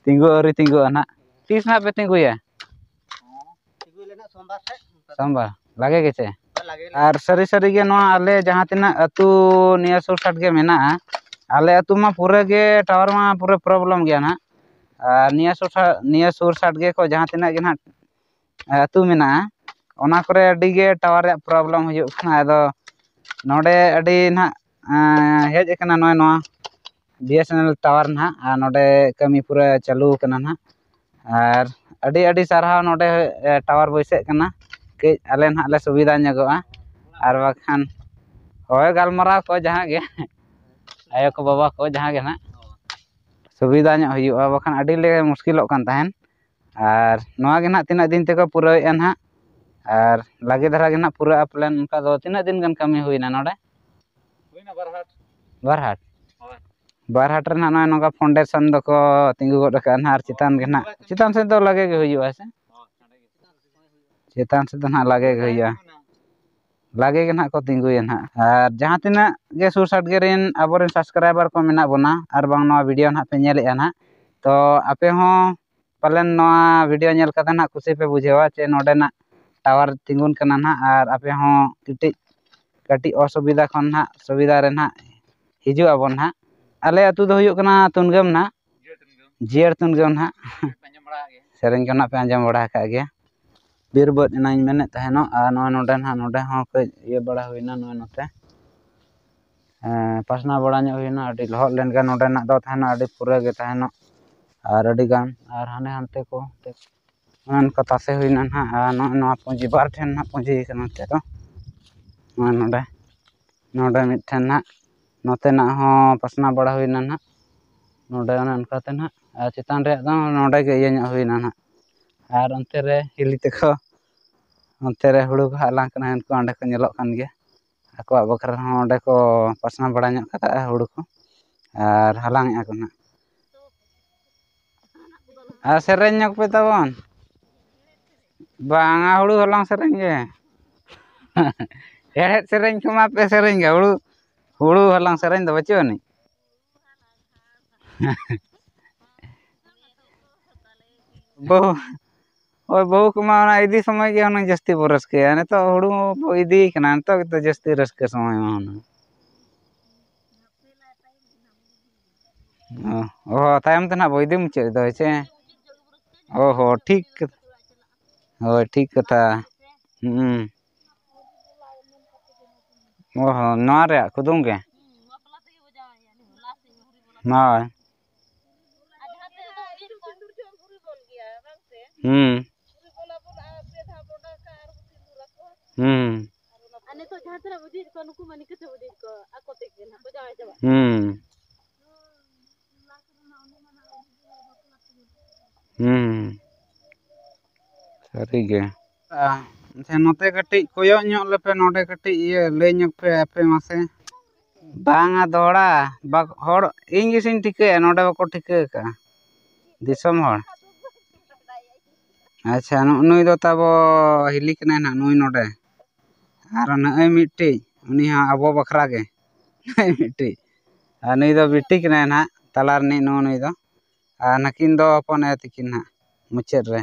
ᱛᱤᱸᱜᱩ ᱟᱹᱣᱨᱤ ᱛᱤᱸᱜᱩᱜᱼᱟ ᱱᱟᱦᱟᱜ᱾ ᱛᱤᱥ ᱱᱟᱦᱟᱜ ᱯᱮ ᱛᱤᱸᱜᱩᱭᱟ? ᱥᱳᱢᱵᱟᱨ᱾ ᱞᱟᱜᱮ ᱜᱮᱪᱮ? ᱟᱨ ᱥᱟᱹᱨᱤ ᱥᱟᱹᱨᱤ ᱜᱮ ᱱᱚᱣᱟ ᱟᱞᱮ ᱡᱟᱦᱟᱸ ᱛᱤᱱᱟᱹᱜ ᱟᱹᱛᱩ ᱱᱤᱭᱟᱹ ᱥᱩᱨ ᱥᱟᱰ ᱜᱮ ᱢᱮᱱᱟᱜᱼᱟ, ᱟᱞᱮ ᱟᱹᱛᱩ ᱢᱟ ᱯᱩᱨᱟᱹ ᱜᱮ ᱴᱟᱣᱟᱨ ᱢᱟ ᱯᱩᱨᱟᱹ ᱯᱨᱚᱵᱞᱮᱢ ᱜᱮᱭᱟ ᱱᱟᱦᱟᱜ᱾ ᱟᱨ ᱱᱤᱭᱟᱹ ᱥᱩᱨ ᱥᱟ-, ᱱᱤᱭᱟᱹ ᱥᱩᱨ ᱥᱟᱰ ᱜᱮ ᱠᱚ ᱡᱟᱦᱟᱸ ᱛᱤᱱᱟᱹᱜ ᱜᱮ ᱱᱟᱦᱟᱜ ᱟᱹᱛᱩ ᱢᱮᱱᱟᱜᱼᱟ, ᱚᱱᱟ ᱠᱚᱨᱮ ᱟᱹᱰᱤ ᱜᱮ ᱴᱟᱣᱟᱨ ᱨᱮᱭᱟᱜ ᱯᱨᱚᱵᱞᱮᱢ ᱦᱩᱭᱩᱜ ᱠᱟᱱᱟ᱾ ᱟᱫᱚ ᱱᱚᱰᱮ ᱟᱹᱰᱤ ᱱᱟᱦᱟᱜ, ᱮᱸ, ᱦᱮᱡ ᱟᱠᱟᱱᱟ ᱱᱚᱜᱼᱚᱭ ᱱᱚᱣᱟ B S N L tower ᱱᱟᱦᱟᱜ, ᱟᱨ ᱱᱚᱰᱮ ᱠᱟᱹᱢᱤ ᱯᱩᱨᱟᱹ ᱪᱟᱹᱞᱩ ᱟᱠᱟᱱᱟ ᱱᱟᱦᱟᱜ᱾ ᱟᱨ ᱟᱹᱰᱤ ᱟᱹᱰᱤ ᱥᱟᱨᱦᱟᱣ ᱱᱚᱰᱮ, ᱮ, ᱴᱟᱣᱟᱨ ᱵᱟᱹᱭᱥᱟᱹᱜ ᱠᱟᱱᱟ, ᱠᱟᱹᱡ ᱟᱞᱮ ᱱᱟᱦᱟᱜ ᱞᱮ ᱥᱩᱵᱤᱫᱷᱟ ᱧᱚᱜᱚᱜᱼᱟ᱾ ᱟᱨ ᱵᱟᱠᱷᱟᱱ ᱦᱳᱭ, ᱜᱟᱞᱢᱟᱨᱟᱣ ᱠᱚ ᱡᱟᱦᱟᱸ ᱜᱮ ᱟᱭᱳ ᱠᱚ ᱵᱟᱵᱟ ᱠᱚ ᱡᱟᱦᱟᱸ ᱜᱮ ᱱᱟᱦᱟᱜ ᱥᱩᱵᱤᱫᱷᱟ ᱧᱚᱜ ᱦᱩᱭᱩᱜᱼᱟ, ᱵᱟᱠᱷᱟᱱ ᱟᱹᱰᱤ ᱞᱮ ᱢᱩᱥᱠᱤᱞᱚᱜ ᱠᱟᱱ ᱛᱟᱦᱮᱱ᱾ ᱟᱨ ᱱᱚᱣᱟ ᱜᱮ ᱱᱟᱦᱟᱜ ᱛᱤᱱᱟᱹᱜ ᱫᱤᱱ ᱛᱮᱠᱚ ᱯᱩᱨᱟᱹᱣᱮᱫᱼᱟ ᱱᱟᱦᱟᱜ, ᱟᱨ ᱞᱟᱜᱮ ᱫᱷᱟᱨᱟ ᱜᱮ ᱱᱟᱦᱟᱜ ᱯᱩᱨᱟᱹᱜᱼᱟ ᱯᱟᱞᱮᱱ᱾ ᱚᱱᱠᱟ ᱫᱚ ᱛᱤᱱᱟᱹᱜ ᱫᱤᱱ ᱜᱟᱱ ᱠᱟᱹᱢᱤ ᱦᱩᱭᱱᱟ ᱱᱚᱰᱮ? ᱦᱩᱭᱱᱟ ᱵᱟᱨ ᱦᱟᱴ᱾ ᱵᱟᱨ ᱦᱟᱴ? ᱦᱳᱭ᱾ ᱵᱟᱨ ᱦᱟᱴ ᱨᱮ ᱱᱟᱦᱟᱜ ᱱᱚᱜᱼᱚᱭ ᱱᱚᱝᱠᱟ ᱯᱷᱟᱣᱩᱱᱰᱮᱥᱚᱱ ᱫᱚᱠᱚ ᱛᱤᱸᱜᱩ ᱜᱚᱫ ᱟᱠᱟᱫᱼᱟ ᱱᱟᱦᱟᱜ, ᱟᱨ ᱪᱮᱛᱟᱱ ᱜᱮ ᱱᱟᱦᱟᱜ, ᱪᱮᱛᱟᱱ ᱥᱮᱫ ᱫᱚ ᱞᱟᱜᱮ ᱜᱮ ᱦᱩᱭᱩᱜᱼᱟ ᱥᱮ? ᱦᱳᱭ, ᱱᱚᱰᱮ ᱜᱮ᱾ ᱪᱮᱛᱟᱱ ᱥᱮᱫ ᱫᱚ ᱱᱟᱦᱟᱜ ᱞᱟᱜᱮ ᱜᱮ ᱦᱩᱭᱩᱜᱼᱟ᱾ ᱞᱟᱜᱮ ᱜᱮ ᱱᱟᱦᱟᱜ ᱠᱚ ᱛᱤᱸᱜᱩᱭᱟ ᱱᱟᱦᱟᱜ᱾ ᱟᱨ ᱡᱟᱦᱟᱸ ᱛᱤᱱᱟᱹᱜ ᱜᱮ ᱥᱩᱨ ᱥᱟᱰᱜᱮ ᱨᱮᱱ ᱟᱵᱚᱨᱮᱱ subscriber ᱠᱚ ᱢᱮᱱᱟᱜ ᱵᱚᱱᱟ, ᱟᱨ ᱵᱟᱝ ᱱᱚᱣᱟ video ᱱᱟᱦᱟᱜ ᱯᱮ ᱧᱮᱞᱮᱫᱼᱟ ᱱᱟᱦᱟᱜ, ᱛᱚ ᱟᱯᱮ ᱦᱚᱸ ᱯᱟᱞᱮᱱ ᱱᱚᱣᱟ video ᱧᱮᱞ ᱠᱟᱛᱮ ᱱᱟᱦᱟᱜ ᱠᱩᱥᱤ ᱯᱮ ᱵᱩᱡᱷᱟᱹᱣᱟ ᱡᱮ ᱱᱚᱰᱮᱱᱟᱜ tower ᱛᱤᱸᱜᱩᱱ ᱠᱟᱱᱟ ᱱᱟᱦᱟᱜ, ᱟᱨ ᱟᱯᱮ ᱦᱚᱸ ᱠᱟᱹᱴᱤᱡ, ᱠᱟᱹᱴᱤᱡ ᱚᱥᱩᱵᱤᱫᱷᱟ ᱠᱷᱚᱱ ᱱᱟᱦᱟᱜ ᱥᱩᱵᱤᱫᱷᱟ ᱨᱮ ᱱᱟᱦᱟᱜ ᱦᱤᱡᱩᱜ ᱟᱵᱚᱱ ᱱᱟᱦᱟᱜ᱾ ᱟᱞᱮ ᱟᱹᱛᱩ ᱫᱚ ᱦᱩᱭᱩᱜ ᱠᱟᱱᱟ ᱛᱩᱱᱜᱟᱹᱢ ᱱᱟᱦᱟᱜ, ᱡᱤᱭᱟᱹᱲ ᱛᱩᱱᱜᱟᱹᱢ ᱱᱟᱦᱟᱜ᱾ ᱥᱮᱨᱮᱧ ᱠᱚ ᱱᱟᱦᱟᱜ ᱯᱮ ᱟᱸᱡᱚᱢ ᱵᱟᱲᱟ ᱟᱠᱟᱫ ᱜᱮᱭᱟ᱾ ᱵᱤᱨ ᱵᱟᱹᱫᱽ ᱮᱱᱟᱧ ᱢᱮᱱᱮᱫ ᱛᱟᱦᱮᱱᱚᱜ, ᱟᱨ ᱱᱚᱜᱼᱚᱭ ᱱᱚᱰᱮ ᱱᱟᱦᱟᱜ, ᱱᱚᱰᱮ ᱦᱚᱸ ᱠᱟᱹᱡ ᱤᱭᱟᱹ ᱵᱟᱲᱟ ᱦᱩᱭᱱᱟ, ᱱᱚᱜᱼᱚᱭ ᱱᱚᱛᱮ ᱮᱸ, ᱯᱟᱥᱱᱟᱣ ᱵᱟᱲᱟ ᱧᱚᱜ ᱦᱩᱭᱱᱟ᱾ ᱟᱹᱰᱤ ᱞᱚᱦᱚᱫ ᱞᱮᱱ ᱜᱮ ᱱᱚᱰᱮᱱᱟᱜ ᱫᱚ ᱛᱟᱦᱮᱱᱚᱜ, ᱟᱹᱰᱤ ᱯᱩᱨᱟᱹ ᱜᱮ ᱛᱟᱦᱮᱱᱚᱜ᱾ ᱟᱨ ᱟᱹᱰᱤ ᱜᱟᱱ ᱟᱨ ᱦᱟᱱᱮ ᱦᱟᱱᱛᱮ ᱠᱚ ᱚᱱᱮ ᱚᱱᱠᱟ ᱛᱟᱥᱮ ᱦᱩᱭᱱᱟ ᱱᱟᱦᱟᱜ᱾ ᱟᱨ ᱱᱚᱜᱼᱚᱭ ᱱᱚᱣᱟ ᱯᱩᱸᱡᱤ ᱵᱟᱨ ᱴᱷᱮᱱ ᱱᱟᱦᱟᱜ ᱯᱩᱸᱡᱤ ᱠᱟᱱᱟ ᱱᱚᱛᱮ ᱫᱚ᱾ ᱱᱚᱜᱼᱚᱭ ᱱᱚᱰᱮ, ᱱᱚᱰᱮ ᱢᱤᱫᱴᱷᱮᱱ ᱱᱟᱦᱟᱜ, ᱱᱚᱛᱮᱱᱟᱜ ᱦᱚᱸ ᱯᱟᱥᱱᱟᱣ ᱵᱟᱲᱟ ᱦᱩᱭᱱᱟ ᱱᱟᱦᱟᱜ᱾ ᱱᱚᱰᱮ ᱚᱱᱮ ᱚᱱᱠᱟᱛᱮ ᱱᱟᱦᱟᱜ, ᱟᱨ ᱪᱮᱛᱟᱱ ᱨᱮᱭᱟᱜ ᱫᱚ ᱱᱚᱰᱮ ᱜᱮ ᱤᱭᱟᱹ ᱧᱚᱜ ᱦᱩᱭᱱᱟ ᱱᱟᱦᱟᱜ᱾ ᱟᱨ ᱚᱱᱛᱮ ᱨᱮ ᱦᱤᱞᱤ ᱛᱟᱠᱚ, ᱚᱱᱛᱮ ᱨᱮ ᱦᱩᱲᱩ ᱠᱚ ᱦᱟᱞᱟᱝ ᱠᱟᱱᱟ, ᱩᱱᱠᱩ ᱚᱸᱰᱮ ᱠᱚ ᱧᱮᱞᱚᱜ ᱠᱟᱱ ᱜᱮᱭᱟ᱾ ᱟᱠᱚᱣᱟᱜ ᱵᱟᱠᱷᱨᱟ ᱦᱚᱸ ᱚᱸᱰᱮ ᱠᱚ ᱯᱟᱥᱱᱟᱣ ᱵᱟᱲᱟ ᱧᱚᱜ ᱠᱟᱫᱟ ᱦᱩᱲᱩ ᱠᱚ, ᱟᱨ ᱦᱟᱞᱟᱝ ᱮᱫᱼᱟ ᱠᱚ ᱱᱟᱦᱟᱜ᱾ ᱟᱨ ᱥᱮᱨᱮᱧ ᱧᱚᱜ ᱯᱮ ᱛᱟᱵᱚᱱ᱾ ᱵᱟᱝᱟ, ᱦᱩᱲᱩ ᱦᱟᱞᱟᱝ ᱥᱮᱨᱮᱧ ᱜᱮ᱾ ᱦᱮᱲᱦᱮᱫ ᱥᱮᱨᱮᱧ ᱠᱚᱢᱟ ᱯᱮ ᱥᱮᱨᱮᱧ ᱜᱮ, ᱦᱩᱲᱩ, ᱦᱩᱲᱩ ᱦᱟᱞᱟᱝ ᱥᱮᱨᱮᱧ ᱫᱚ ᱵᱟᱹᱪᱩᱜ ᱟᱹᱱᱤᱡ᱾ ᱵᱟᱹᱦᱩ, ᱦᱳᱭ, ᱵᱟᱹᱦᱩ ᱠᱚᱢᱟ ᱚᱱᱟ ᱤᱫᱤ ᱥᱚᱢᱚᱭ ᱜᱮ ᱦᱩᱱᱟᱹᱝ ᱡᱟᱹᱥᱛᱤ ᱵᱚ ᱨᱟᱹᱥᱠᱟᱹᱭᱟ᱾ ᱱᱤᱛᱚᱜ ᱦᱩᱲᱩ ᱵᱚ ᱤᱫᱤᱭᱮ ᱠᱟᱱᱟ, ᱱᱤᱛᱚᱜ ᱜᱮᱛᱚ ᱡᱟᱹᱥᱛᱤ ᱨᱟᱹᱥᱠᱟᱹ ᱥᱚᱢᱚᱭ ᱢᱟ ᱦᱩᱱᱟᱹᱝ᱾ ᱚ, ᱚ, ᱛᱟᱭᱚᱢ ᱛᱮ ᱱᱟᱦᱟᱜ ᱵᱚ ᱤᱫᱤ ᱢᱩᱪᱟᱹᱫ ᱫᱚ, ᱦᱮᱸ ᱪᱮ? ᱚ ᱦᱚᱸ, ᱴᱷᱤᱠ ᱠᱟᱛᱷᱟ᱾ ᱦᱳᱭ, ᱴᱷᱤᱠ ᱠᱟᱛᱷᱟ᱾ ᱦᱩᱸ᱾ ᱚ ᱦᱚᱸ, ᱱᱚᱣᱟ ᱨᱮᱭᱟᱜ ᱠᱩᱫᱩᱢ ᱜᱮ? ᱦᱳᱭ᱾ ᱦᱩᱸ᱾ ᱦᱩᱸ᱾ ᱟᱨ ᱱᱤᱛᱚᱜ ᱡᱟᱦᱟᱸ ᱛᱤᱱᱟᱹᱜ ᱵᱚ ᱤᱫᱤᱭᱮᱫ ᱠᱚᱣᱟ, ᱱᱩᱠᱩ ᱢᱟ ᱱᱤᱝᱠᱟᱹ ᱛᱮᱵᱚ ᱤᱫᱤᱭᱮᱫ ᱠᱚᱣᱟ, ᱟᱠᱚ ᱛᱮᱜᱮ ᱱᱟᱦᱟᱜ ᱠᱚ ᱡᱟᱶᱟᱭ ᱪᱟᱵᱟᱜ ᱠᱟᱱᱟ᱾ ᱦᱩᱸ᱾ ᱦᱩᱸ᱾ ᱥᱟᱹᱨᱤ ᱜᱮ᱾ ᱟᱪᱪᱷᱟ, ᱱᱚᱛᱮ ᱠᱟᱹᱴᱤᱡ ᱠᱚᱭᱚᱜ ᱧᱚᱜ ᱞᱮᱯᱮ, ᱱᱚᱰᱮ ᱠᱟᱹᱴᱤᱡ ᱤᱭᱟᱹ ᱞᱟᱹᱭ ᱧᱚᱜ ᱯᱮ ᱟᱯᱮ ᱢᱟᱥᱮ᱾ ᱵᱟᱝᱟ ᱫᱚᱦᱲᱟ, ᱵᱟ-, ᱦᱚᱲ ᱤᱧ ᱜᱮᱥᱮᱧ ᱴᱷᱤᱠᱟᱹᱭᱟ, ᱱᱚᱰᱮ ᱵᱟᱠᱚ ᱴᱷᱤᱠᱟᱹ ᱟᱠᱟᱫᱼᱟ ᱫᱤᱥᱚᱢ ᱦᱚᱲ᱾ ᱟᱪᱪᱷᱟ, ᱱᱩᱜ-, ᱱᱩᱭ ᱫᱚ ᱛᱟᱵᱚ ᱦᱤᱞᱤ ᱠᱟᱱᱟᱭ ᱱᱟᱦᱟᱜ, ᱱᱩᱭ ᱱᱚᱰᱮ᱾ ᱟᱨ ᱱᱚᱜᱼᱚᱭ ᱢᱤᱫᱴᱤᱡ, ᱩᱱᱤ ᱦᱚᱸ ᱟᱵᱚ ᱵᱟᱠᱷᱨᱟ ᱜᱮ᱾ ᱱᱚᱜᱼᱚᱭ ᱢᱤᱫᱴᱤᱡ᱾ ᱟᱨ ᱱᱩᱭ ᱫᱚ ᱵᱤᱴᱤ ᱠᱟᱱᱟᱭ ᱱᱟᱦᱟᱜ, ᱛᱟᱞᱟ ᱨᱤᱱᱤᱡ ᱱᱩᱜᱼᱩ ᱱᱩᱭ ᱫᱚ᱾ ᱟᱨ ᱱᱟᱹᱠᱤᱱ ᱫᱚ ᱦᱚᱯᱚᱱ ᱟᱭᱳ ᱛᱟᱹᱠᱤᱱ ᱱᱟᱦᱟᱜ ᱢᱩᱪᱟᱹᱫ ᱨᱮ᱾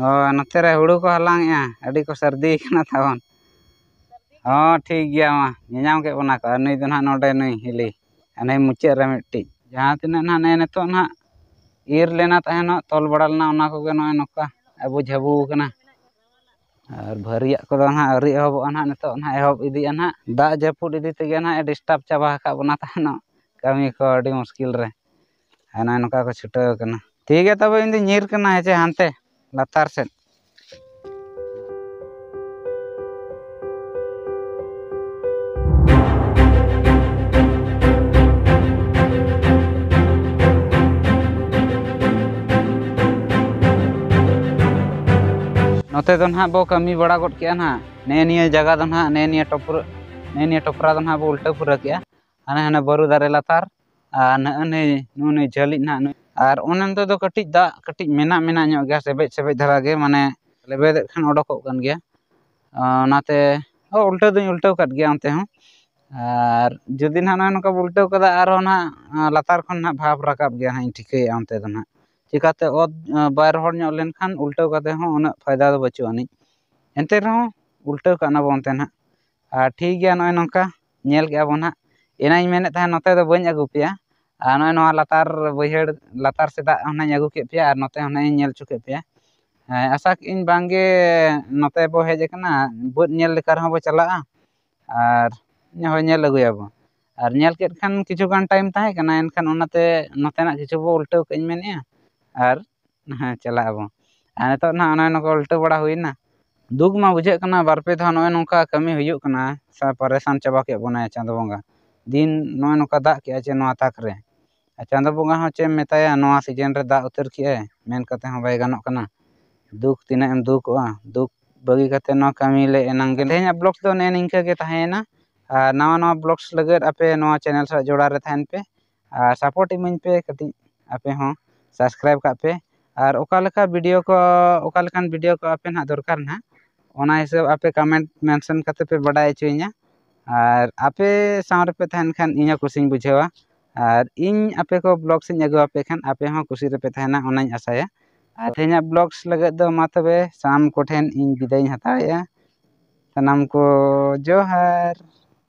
ᱦᱳᱭ, ᱱᱚᱛᱮ ᱨᱮ ᱦᱩᱲᱩ ᱠᱚ ᱦᱟᱞᱟᱝ ᱮᱜᱼᱟ, ᱟᱹᱰᱤ ᱠᱚ ᱥᱟᱹᱨᱫᱤ ᱠᱟᱱᱟ ᱛᱟᱵᱚᱱ᱾ ᱦᱚᱸ, ᱴᱷᱤᱠ ᱜᱮᱭᱟ, ᱢᱟ ᱧᱮᱧᱟᱢ ᱠᱮᱫ ᱵᱚᱱᱟ ᱠᱚ᱾ ᱟᱨ ᱱᱩᱭ ᱫᱚ ᱱᱟᱦᱟᱜ ᱱᱚᱰᱮ ᱱᱩᱭ ᱦᱤᱞᱤ, ᱦᱟᱱᱮ ᱢᱩᱪᱟᱹᱫ ᱨᱮ ᱢᱤᱫᱴᱤᱡ᱾ ᱡᱟᱦᱟᱸ ᱛᱤᱱᱟᱹᱜ ᱱᱟᱦᱟᱜ ᱱᱮᱜᱼᱮ ᱱᱤᱛᱚᱜ ᱱᱟᱦᱟᱜ ᱤᱨ ᱞᱮᱱᱟ ᱛᱟᱦᱮᱱᱚᱜ, ᱛᱚᱞ ᱵᱟᱲᱟ ᱞᱮᱱᱟ, ᱚᱱᱟ ᱠᱚᱜᱮ ᱱᱚᱜᱼᱚᱭ ᱱᱚᱝᱠᱟ ᱟᱵᱚ ᱡᱷᱟᱹᱵᱩ ᱟᱠᱟᱱᱟ᱾ ᱟᱨ ᱵᱷᱟᱹᱨᱤᱭᱟᱜ ᱠᱚᱫᱚ ᱱᱟᱦᱟᱜ ᱟᱹᱣᱨᱤ ᱮᱦᱚᱵᱚᱜᱼᱟ ᱱᱟᱦᱟᱜ, ᱱᱤᱛᱚᱜ ᱱᱟᱦᱟᱜ ᱮᱦᱚᱵ ᱤᱫᱤᱜᱼᱟ ᱱᱟᱦᱟᱜ᱾ ᱫᱟᱜ ᱡᱟᱹᱯᱩᱫ ᱤᱫᱤ ᱛᱮᱜᱮ ᱱᱟᱦᱟᱜ ᱮ ᱰᱤᱥᱴᱟᱵᱽ ᱪᱟᱵᱟ ᱟᱠᱟᱫ ᱵᱚᱱᱟ ᱛᱟᱦᱮᱱᱚᱜ, ᱠᱟᱹᱢᱤ ᱠᱚ ᱟᱹᱰᱤ ᱢᱩᱥᱠᱤᱞ ᱨᱮ᱾ ᱟᱨ ᱱᱚᱜᱼᱚᱭ ᱱᱚᱝᱠᱟ ᱠᱚ ᱪᱷᱩᱴᱟᱹᱣ ᱟᱠᱟᱱᱟ᱾ ᱴᱷᱤᱠ ᱜᱮᱭᱟ, ᱛᱚᱵᱮ ᱤᱧ ᱫᱚᱧ ᱧᱤᱨ ᱠᱟᱱᱟ, ᱦᱮᱸ ᱪᱮ, ᱦᱟᱱᱛᱮ ᱞᱟᱛᱟᱨ ᱥᱮᱫ᱾ ᱱᱚᱛᱮ ᱫᱚ ᱱᱟᱦᱟᱜ ᱵᱚ ᱠᱟᱹᱢᱤ ᱵᱟᱲᱟ ᱜᱚᱫ ᱠᱮᱜᱼᱟ ᱱᱟᱦᱟᱜ᱾ ᱱᱮᱜᱼᱮ ᱱᱤᱭᱟᱹ ᱡᱟᱭᱜᱟ ᱫᱚ ᱱᱟᱦᱟᱜ, ᱱᱮᱜᱼᱮ ᱱᱤᱭᱟᱹ ᱴᱚᱯᱨᱟ, ᱱᱮᱜᱼᱮ ᱱᱤᱭᱟᱹ ᱴᱚᱯᱨᱟ ᱫᱚ ᱱᱟᱦᱟᱜ ᱵᱚ ᱩᱞᱴᱟᱹᱣ ᱯᱩᱨᱟᱹ ᱠᱮᱜᱼᱟ᱾ ᱦᱟᱱᱮ, ᱦᱟᱱᱮ ᱵᱟᱹᱨᱩ ᱫᱟᱨᱮ ᱞᱟᱛᱟᱨ, ᱟᱨ ᱱᱮᱜᱼᱮ ᱱᱤᱭᱟᱹ, ᱱᱩᱭ, ᱱᱩᱭ ᱡᱷᱟᱹᱞᱤᱡ ᱱᱟᱦᱟᱜ ᱱᱩᱭ᱾ ᱟᱨ ᱚᱱᱮ ᱚᱱᱛᱮ ᱫᱚ ᱠᱟᱹᱴᱤᱡ ᱫᱟᱜ ᱠᱟᱹᱴᱤᱡ ᱢᱮᱱᱟᱜ, ᱢᱮᱱᱟᱜ ᱧᱚᱜ ᱜᱮᱭᱟ, ᱥᱮᱵᱮᱡ, ᱥᱮᱵᱮᱡ ᱫᱷᱟᱨᱟ ᱜᱮ, ᱢᱟᱱᱮ ᱞᱮᱵᱮᱫᱮᱫ ᱠᱷᱟᱱ ᱚᱰᱚᱠᱚᱜ ᱠᱟᱱ ᱜᱮᱭᱟ᱾ ᱟᱨ ᱚᱱᱟᱛᱮ, ᱚ, ᱩᱞᱴᱟᱹᱣ ᱫᱩᱧ ᱩᱞᱴᱟᱹᱣ ᱠᱟᱫ ᱜᱮᱭᱟ ᱚᱱᱛᱮ ᱦᱚᱸ᱾ ᱟᱨ ᱡᱩᱫᱤ ᱱᱟᱦᱟᱜ ᱱᱚᱜᱼᱚᱭ ᱱᱚᱝᱠᱟ ᱵᱚ ᱩᱞᱴᱟᱹᱣ ᱠᱟᱫᱟ, ᱟᱨᱦᱚᱸ ᱱᱟᱦᱟᱜ, ᱟ, ᱞᱟᱛᱟᱨ ᱠᱷᱚᱱ ᱱᱟᱦᱟᱜ ᱵᱷᱟᱵᱽ ᱨᱟᱠᱟᱵ ᱜᱮᱭᱟ ᱱᱟᱦᱟᱜ, ᱤᱧ ᱴᱷᱤᱠᱟᱹᱭᱮᱫᱼᱟ ᱚᱱᱛᱮ ᱫᱚ ᱱᱟᱦᱟᱜ᱾ ᱪᱤᱠᱟᱹᱛᱮ ᱚᱛ, ᱟ, ᱵᱟᱭ ᱨᱚᱦᱚᱲ ᱧᱚᱜ ᱞᱮᱱᱠᱷᱟᱱ ᱩᱞᱴᱟᱹᱣ ᱠᱟᱛᱮ ᱦᱚᱸ ᱩᱱᱟᱹᱜ ᱯᱷᱟᱭᱫᱟ ᱫᱚ ᱵᱟᱹᱪᱩᱜ ᱟᱹᱱᱤᱡ᱾ ᱮᱱᱛᱮ ᱨᱮᱦᱚᱸ ᱩᱞᱴᱟᱹᱣ ᱠᱟᱜ ᱱᱟᱵᱚ ᱚᱱᱛᱮ ᱱᱟᱦᱟᱜ᱾ ᱟᱨ ᱴᱷᱤᱠ ᱜᱮᱭᱟ, ᱱᱚᱜᱼᱚᱭ ᱱᱚᱝᱠᱟ ᱧᱮᱞ ᱠᱮᱜᱼᱟ ᱵᱚᱱ ᱱᱟᱦᱟᱜ᱾ ᱮᱱᱟᱧ ᱢᱮᱱᱮᱫ ᱛᱟᱦᱮᱸᱫ ᱱᱚᱛᱮ ᱫᱚ ᱵᱟᱹᱧ ᱟᱹᱜᱩ ᱯᱮᱭᱟ, ᱟᱨ ᱱᱚᱜᱼᱚᱭ ᱱᱚᱣᱟ ᱞᱟᱛᱟᱨ ᱵᱟᱹᱭᱦᱟᱹᱲ, ᱞᱟᱛᱟᱨ ᱥᱮᱫᱟᱜ ᱦᱚᱸ ᱱᱟᱦᱟᱜ ᱤᱧ ᱟᱹᱜᱩ ᱠᱮᱫ ᱯᱮᱭᱟ ᱟᱨ ᱱᱚᱛᱮ ᱦᱚᱸ ᱱᱟᱦᱟᱜ ᱤᱧ ᱧᱮᱞ ᱦᱚᱪᱚ ᱠᱮᱫ ᱯᱮᱭᱟ᱾ ᱦᱮᱸ, ᱟᱥᱟ ᱠᱮᱫ ᱟᱹᱧ ᱵᱟᱝᱜᱮ ᱱᱚᱛᱮ ᱵᱚ ᱦᱮᱡ ᱟᱠᱟᱱᱟ, ᱵᱟᱹᱫᱽ ᱧᱮᱞ ᱞᱮᱠᱟ ᱨᱮᱦᱚᱸ ᱵᱚ ᱪᱟᱞᱟᱜᱼᱟ ᱟᱨ ᱦᱳᱭ, ᱧᱮᱞ ᱟᱹᱜᱩᱭᱟᱵᱚ᱾ ᱟᱨ ᱧᱮᱞ ᱠᱮᱫ ᱠᱷᱟᱱ ᱠᱤᱪᱷᱩ ᱜᱟᱱ ᱴᱟᱭᱤᱢ ᱛᱟᱦᱮᱸ ᱠᱟᱱᱟ, ᱮᱱᱠᱷᱟᱱ ᱚᱱᱟᱛᱮ ᱱᱚᱛᱮᱱᱟᱜ ᱠᱤᱪᱷᱩ ᱵᱚ ᱩᱞᱴᱟᱹᱣ ᱠᱟᱜ ᱤᱧ ᱢᱮᱱᱮᱫᱼᱟ᱾ ᱟᱨ ᱦᱮᱸ, ᱪᱟᱞᱟᱜ ᱟᱵᱚ᱾ ᱟᱨ ᱱᱤᱛᱚᱜ ᱱᱟᱦᱟᱜ ᱚᱱᱮ ᱚᱱᱟ ᱠᱚ ᱩᱞᱴᱟᱹᱣ ᱵᱟᱲᱟ ᱦᱩᱭᱱᱟ᱾ ᱫᱩᱠ ᱢᱟ ᱵᱩᱡᱷᱟᱹᱜ ᱠᱟᱱᱟ, ᱵᱟᱨ ᱯᱮ ᱫᱷᱟᱣ ᱱᱚᱜᱼᱚᱭ ᱱᱚᱝᱠᱟ ᱠᱟᱹᱢᱤ ᱦᱩᱭᱩᱜ ᱠᱟᱱᱟ, ᱥᱟ-, ᱯᱟᱨᱮᱥᱟᱱ ᱪᱟᱵᱟ ᱠᱮᱫ ᱵᱚᱱᱟᱭ ᱪᱟᱸᱫᱚ ᱵᱚᱸᱜᱟ᱾ ᱫᱤᱱ ᱱᱚᱜᱼᱚᱭ ᱱᱚᱝᱠᱟ ᱫᱟᱜ ᱠᱮᱜᱼᱟᱭ ᱪᱮ ᱱᱚᱣᱟ ᱛᱟᱠ ᱨᱮ᱾ ᱟᱨ ᱪᱟᱸᱫᱚ ᱵᱚᱸᱜᱟ ᱦᱚᱸ ᱪᱮᱫ ᱮᱢ ᱢᱮᱛᱟᱭᱟ, ᱱᱚᱣᱟ ᱥᱤᱡᱮᱱ ᱨᱮ ᱫᱟᱜ ᱩᱛᱟᱹᱨ ᱠᱮᱜᱼᱟᱭ, ᱢᱮᱱ ᱠᱟᱛᱮ ᱦᱚᱸ ᱵᱟᱭ ᱜᱟᱱᱚᱜ ᱠᱟᱱᱟ᱾ ᱫᱩᱠ ᱛᱤᱱᱟᱹᱜ ᱮᱢ ᱫᱩᱠᱚᱜᱼᱟ, ᱫᱩᱠ ᱵᱟᱹᱜᱤ ᱠᱟᱛᱮ ᱱᱚᱣᱟ ᱠᱟᱹᱢᱤ ᱞᱮ ᱮᱱᱟᱝ ᱜᱮ᱾ ᱛᱮᱦᱮᱧᱟᱜ ᱵᱞᱚᱜ ᱫᱚ ᱱᱮᱜᱼᱮ ᱱᱤᱝᱠᱟᱹ ᱜᱮ ᱛᱟᱦᱮᱸᱭᱮᱱᱟ᱾ ᱟᱨ ᱱᱟᱣᱟ ᱱᱟᱣᱟ ᱵᱞᱚᱜᱥ ᱞᱟᱹᱜᱤᱫ ᱟᱯᱮ ᱱᱚᱣᱟ ᱪᱮᱱᱮᱞ ᱥᱟᱞᱟᱜ ᱡᱚᱲᱟᱣ ᱨᱮ ᱛᱟᱦᱮᱱ ᱯᱮ ᱟᱨ ᱥᱟᱯᱳᱨᱴ ᱤᱢᱟᱹᱧ ᱯᱮ ᱠᱟᱹᱴᱤᱡ, ᱟᱯᱮ ᱦᱚᱸ ᱥᱟᱵᱥᱠᱨᱟᱭᱤᱵᱽ ᱠᱟᱜ ᱯᱮ᱾ ᱟᱨ ᱚᱠᱟ ᱞᱮᱠᱟ ᱵᱷᱤᱰᱤᱭᱳ ᱠᱚ, ᱚᱠᱟ ᱞᱮᱠᱟᱱ ᱵᱷᱤᱰᱤᱭᱳ ᱠᱚ ᱟᱯᱮ ᱱᱟᱦᱟᱜ ᱫᱚᱨᱠᱟᱨ ᱱᱟᱦᱟᱜ, ᱚᱱᱟ ᱦᱤᱥᱟᱹᱵ ᱟᱯᱮ comment mention ᱠᱟᱛᱮ ᱯᱮ ᱵᱟᱰᱟᱭ ᱦᱚᱪᱚᱧᱟ᱾ ᱟᱨ ᱟᱯᱮ ᱥᱟᱶ ᱨᱮᱯᱮ ᱛᱟᱦᱮᱱ ᱠᱷᱟᱱ ᱤᱧ ᱦᱚᱸ ᱠᱩᱥᱤᱧ ᱵᱩᱡᱷᱟᱹᱣᱟ᱾ ᱟᱨ ᱤᱧ ᱟᱯᱮ ᱠᱚ vlogs ᱤᱧ ᱟᱹᱜᱩ ᱟᱯᱮ ᱠᱷᱟᱱ ᱟᱯᱮ ᱦᱚᱸ ᱠᱩᱥᱤ ᱨᱮᱯᱮ ᱛᱟᱦᱮᱱᱟ, ᱚᱱᱟᱧ ᱟᱥᱟᱭᱟ᱾ ᱟᱨ ᱛᱮᱦᱮᱧᱟᱜ vlogs ᱞᱟᱹᱜᱤᱫ ᱫᱚ ᱢᱟ ᱛᱚᱵᱮ ᱥᱟᱱᱟᱢ ᱠᱚᱴᱷᱮᱱ ᱤᱧ ᱵᱤᱫᱟᱹᱭ ᱤᱧ ᱦᱟᱛᱟᱣᱮᱫᱼᱟ᱾ ᱥᱟᱱᱟᱢ ᱠᱚ ᱡᱚᱦᱟᱨ᱾